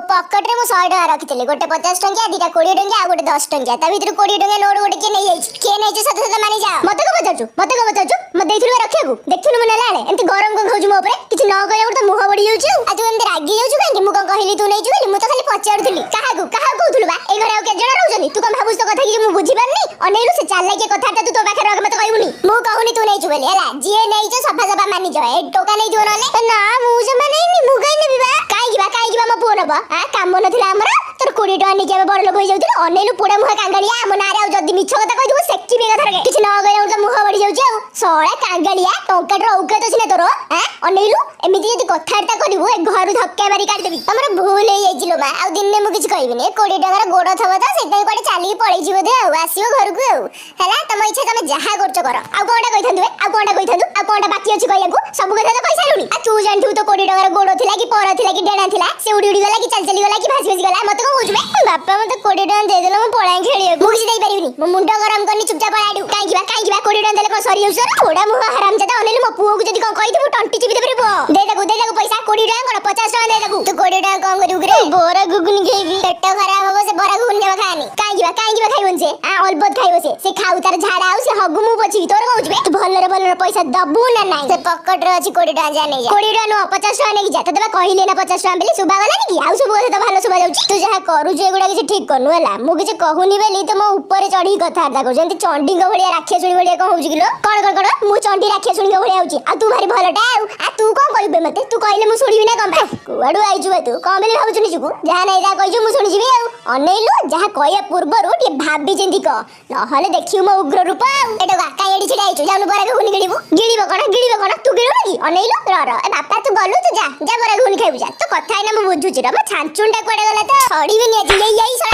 ପକେଟରେ ମୁଁ 100 ଟଙ୍କା ରଖିଥିଲି। ଗୋଟେ 50 ଟଙ୍କିଆ, ଦିଟା 20 ଟଙ୍କିଆ ଆଉ ଗୋଟେ 10 ଟଙ୍କିଆ। ତା ଭିତରୁ 20 ଟଙ୍କିଆ ନୋଟ ଗୋଟେ କିଏ ନେଇଯାଇଛି। କିଏ ନେଇଛି, ସତ ସତ ମାନି ଯା। ମତେ କଣ ପଚାରୁଛୁ? ମତେ କଣ ପଚାରୁଛୁ? ମତେ ଦେଇଥିଲୁ ବା ରଖିବାକୁ, ଦେଖିନୁ ମୁଁ ନେଲା ବେଳେ? ଏମିତି ଗରମ କଣ ଖାଉଛୁ ମୋ ଉପରେ? କିଛି ନ କହିବାକୁ ତ ମୁହଁ ବଢି ଯାଉଛି। ଆଉ ତୁ ଏମିତି ରାଗି ଯାଉଛୁ କାହିଁକି? ମୁଁ କଣ କହିଲି ତୁ ନେଇଛୁ ବୋଲି? ମୁଁ ତ ଖାଲି ପଚାରୁଥିଲି। କାହାକୁ କାହାକୁ କହୁଥିଲୁ ବା? ଏଇ ଘରେ ଆଉ କେତେ ଜଣ ରହୁଛନ୍ତି? ତୁ କଣ ଭାବୁଛୁ ତୋ କଥା କିଛି ମୁଁ ବୁଝିପାରୁନି? ଅନେଇଲୁ, ସେ ଚାଲାକିଆ କଥାଟା ତୁ ତୋ ପାଖରେ ରଖ, ମତେ କହିବୁନି। ମୁଁ କହୁନି ତୁ ନେଇଛୁ ବୋଲି, ହେଲା? ଯିଏ ନେଇଛ ସଫା ସଫା ମାନିଛ। ଏ ଟୋକା ନେଇଥିବ ନହେଲେ। ନା, ମୁଁ ଜମା ନେଇନି। ମୁଁ କାଇଁ ନେବି ବା? କାହିଁକି ବା, କାହିଁକି ବା ମୋ ପୁଅ ନବ? ଆ କାମ ନଥିଲା ଆମର? ତୋର 20 ଟଙ୍କା ନେଇକି ଆମେ ବଡ ଲୋକ ହେଇଯାଉଥିଲୁ? ଅନେଇଲୁ, ପୋଡା ମୁହଁ କାଙ୍ଗାଳିଆ, ଆମ ନାଁରେ ଆଉ ଯଦି ମିଛ କଥା କହିଥିବୁ, ସେକିବି ଏକାଥରକେ। କିଛି ନ କହିଲା ତ ମୁହଁ ବଢି ଯାଉଛି। ଆଉ ଶଳା କାଙ୍ଗାଳିଆ, ଟଙ୍କାଟାର ଔକାତ ସିନା ତୋର। ଆଁ ଅନେଇଲୁ, ଏମିତି ଯଦି କଥାବାର୍ତ୍ତା କରିବୁ, ଏ ଘରୁ ଧକ୍କା ମାରି କାଢିଦେବି। ତମର ଭୁଲ ହେଇଯାଇଛି ଲୋ ମା, ଆଉ ଦିନେ ମୁଁ କିଛି କହିବିନି। ଏ 20 ଟଙ୍କାର ଗୋଡ ଥବ ତ, ସେଥିପାଇଁ କୁଆଡେ ଚାଲିକି ପଳେଇଛି ବୋଧେ, ଆଉ ଆସିବ ଘରକୁ। ଆଉ ହେଲା, ତମ ଇଚ୍ଛା, ତମେ ଯାହା କରୁଛ କର। ଆଉ କଣଟା କହିଥାନ୍ତୁ ବେ? ଆଉ କଣଟା କହିଥାନ୍ତୁ? ଆଉ କଣଟା ବାକି ଅଛି କହିବାକୁ? ସବୁ କଥା ତ କହିସାରିଲୁଣି। ଆଉ ତୁ ଜାଣିଥିବୁ ତ 20 ଟଙ୍କାର ଗୋଡ ଥିଲା କି ପର ଥିଲା କି ଡେଣା ଥିଲା, ସେ ଉଡି ଉଡି ଗଲା କି ଚାଲି ଚାଲି ଗଲା କି ଭାସି ଭାସି ଗଲା, ମତେ କଣ କହୁଛୁ ବେ? ବାପା, ମତେ 20 ଟଙ୍କା ଦେଇଦେଲ, ମୁଁ ପଳାଇ ଖେଳିବାକୁ। ମୁଁ କିଛି ଦେଇପାରିବିନି। ମୋ ମୁଣ୍ଡ ଗରମ କରିନି, ଚୁପଚାପ ପଳା ଏଠୁ। କାହିଁକି ବା, କାହିଁକି ବା? 20 ଟଙ୍କା ଦେଲେ କଣ ସରିଯାଉଛି ତୋର? ପୋଡା ମୁହଁ ହାରାମଜାଦା, ଅନେଇଲୁ, ମୋ ପୁଅକୁ ଯଦି କଣ କହିଥିବୁ, ଟଣ୍ଟି ଚିପି ଦେବି ପୁଅ। ଦେ ତାକୁ, ଦେ ତାକୁ ପଇସା। 20 ଟଙ୍କା କଣ, 50 ଟଙ୍କା ଦେ ତାକୁ। ତୁ 20 ଟଙ୍କା କଣ କରିବୁ କିରେ? ବରା ଘୁଗୁନି ଖାଇବି। ପେଟ ଖରାପ ହବ, ସେ ବରା ଘୁଗୁନି ଜମା ଖାଏନି। କାହିଁକି ବା, କାହିଁକି ବା ଖାଇବନି ସେ? ଆ ଅଳ୍ପ ଖାଇବ ସେ। ସେ ଖାଉ, ତାର ଝାଡା ଆଉ ସେ ହଗୁ, ମୁଁ ପୋଛିବି। ତୋର କହୁଛୁ ବେ? ତୁ ଭଲରେ ଭଲରେ ପଇସା ଦବୁ ନା ନାଇଁ? ସେ ପକେଟରେ ଅଛି 20 ଟଙ୍କା, ଯା ନେଇଯା। 20 ଟଙ୍କା ନୁହଁ, 50 ଟଙ୍କା ନେଇକି ଯା। ତତେ ବା କହିଲି ନା 50 ଟଙ୍କା ବୋଲି, ଶୁଭା ଗଲାନି କି? ଆଉ ସବୁ କଥା ତ ଭଲ ଶୁଭା ଯାଉଛି। ତୁ ଯାହା କରୁଛୁ ଏଗୁଡା କିଛି ଠିକ କରୁନୁ, ହେଲା? ମୁଁ କିଛି କହୁନି ବୋଲି ତ ମୋ ଉପରେ ଚଢିକି କଥାବାର୍ତ୍ତା କରୁଛୁ। ଏମିତି ଚଣ୍ଡୀଙ୍କ ଭଳିଆ, ରାକ୍ଷସୁଣୀ ଭଳିଆ କଣ ହଉଛି କିଲୋ? କଣ କଣ କଣ? ମୁଁ ଚଣ୍ଡୀ ରାକ୍ଷସୁଣୀଙ୍କ ଭଳିଆ ହଉଛି ଆଉ ତୁ ଭାରି ଭଲଟା? ଆଉ ତୁ କଣ କହିବୁ ବେ ମତେ? ତୁ କହିଲେ ମୁଁ ଶୁଣିବି ନା କଣ ବା? କୁଆଡୁ ଆଇଛୁ ବେ ତୁ? କଣ ବୋଲି ଭାବୁଛୁ ନିଜକୁ? ଯାହା ନାଇଁ ଯାହା କହିଛୁ, ମୁଁ ଶୁଣିଯିବି? ଆଉ ଅନେଇଲୁ, ଯାହା କହିବା ପୂର୍ବରୁ ଟିକେ ଭାବି ଚିନ୍ତି କହ, ନହେଲେ ଦେଖିବୁ ମୋ ଉଗ୍ର ରୂପ। ଆଉ ଏ ଟୋକା, କାଇଁ ଏଠି ଛିଡା ହେଇଛୁ? ଯାଉନୁ ବରା ଘୁଗୁନି ଗିଳିବୁ। ଗିଳିବ କଣ, ଗିଳିବ କଣ? ତୁ ଗିଳୁନୁ କି? ଅନେଇଲୁ, ର ର। ଏ ବାପା, ତୁ ଗଲୁ, ତୁ ଯା ଯା, ବରା ଘୁଗୁନି ଖାଇବୁ ଯା। ତୋ କଥା ଏଇନା ମୁଁ ବୁଝୁଛି ର। ମୋ ଛାଞ୍ଚୁଣିଟା କୁଆଡେ ଗଲା ତ? ଛଡିବିନି ଆଜି। ଏଇ ଏଇ।